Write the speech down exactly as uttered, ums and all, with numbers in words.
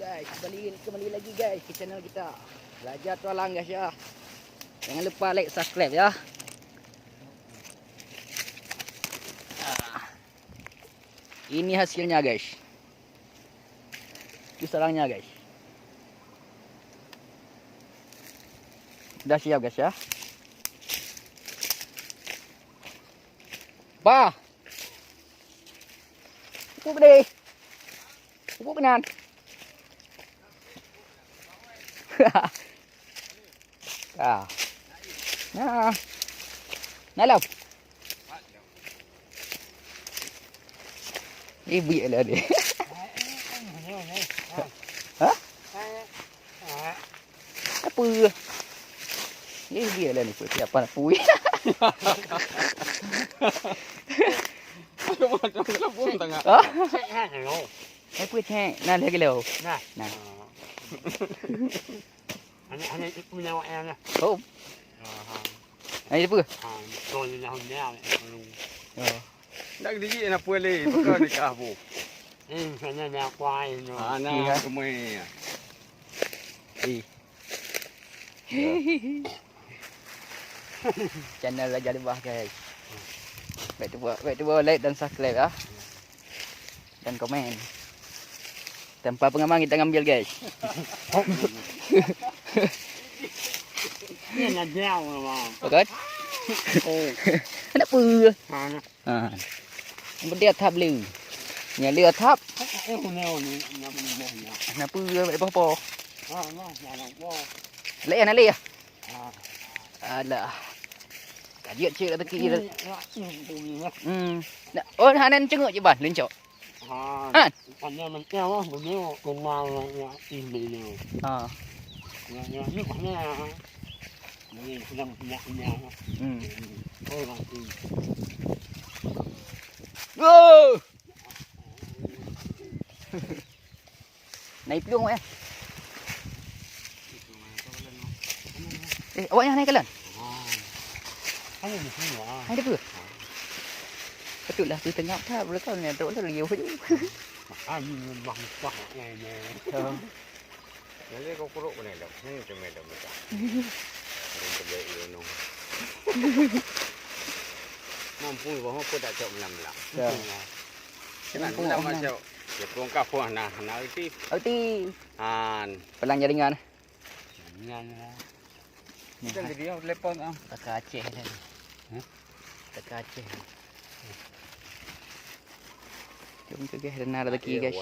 Guys, kembali, kembali lagi guys ke channel kita. Belajar Tualang guys ya. Jangan lupa like, subscribe ya. Ini hasilnya guys. Itu sarangnya guys. Udah siap guys ya. Bah. Pupuk gede. Pupuk keunan. Ah. Nah. Nah, lom. Ibu ya lah dia. Hah? Apa? Ni dia lah ni pun siapa nak pui. Ada macam dalam pun tengah. Hah? Apa cek? Nah, lagi lo. Nah. Nah. Anak-anak itu punya awak yang lah. Oh. Aha. Nah, itu apa? Ha, betul ni dah hujan. Oh. Nak digigit nak pulih, bukan nikah bu. Eh, sana dah kuai no. Ah, nah, kemui. Eh. Channel Raja Lebah, guys. Baik tu buat, baik tu buat like dan subscribe ah. Dan komen. Tanpa pengaman kita ngambil, guys. Ni nak jauh lah. Bukan? Oh. Kenapa? Ha. Ha. Berarti atap le. Nya le atap. Eh, eh, oh, no, ni, ni, ni, ni. Kenapa? Apa-apa? Ha, no, no, no. Leh, leh. Alah. Kajiet cek dah teki dah. Hmm. Nah, oh, hana cenguk je ban, lencok. Ha. Hana mentang lah, bunyi rumah yang ini. Ha. Yang, yang ni mana? Bunyi sedang punya punya. Hmm. Oh, nanti. Oh! Naik plueng awak eh. Eh, awak nyang naik kalan. Hai dia apa? Patutlah tu tengok tak, boleh kau ni trok tu lagi awak tu. Hai ni memang mudah ni. Jadi kau kuruk kena dok. Ni tu medan mudah. Orang kerja ilmu. Mampu bawa apa tak cok melang-melang. Ya. Kenapa nak masuk? Ya, pun kah pun nah, nak reti. Reti. Han. Pelang jaringan. Jaringan lah. Kita jadi telepon ah. Taka Aceh dah. Hah? Taka Aceh. Jom tu guys, dana rezeki guys.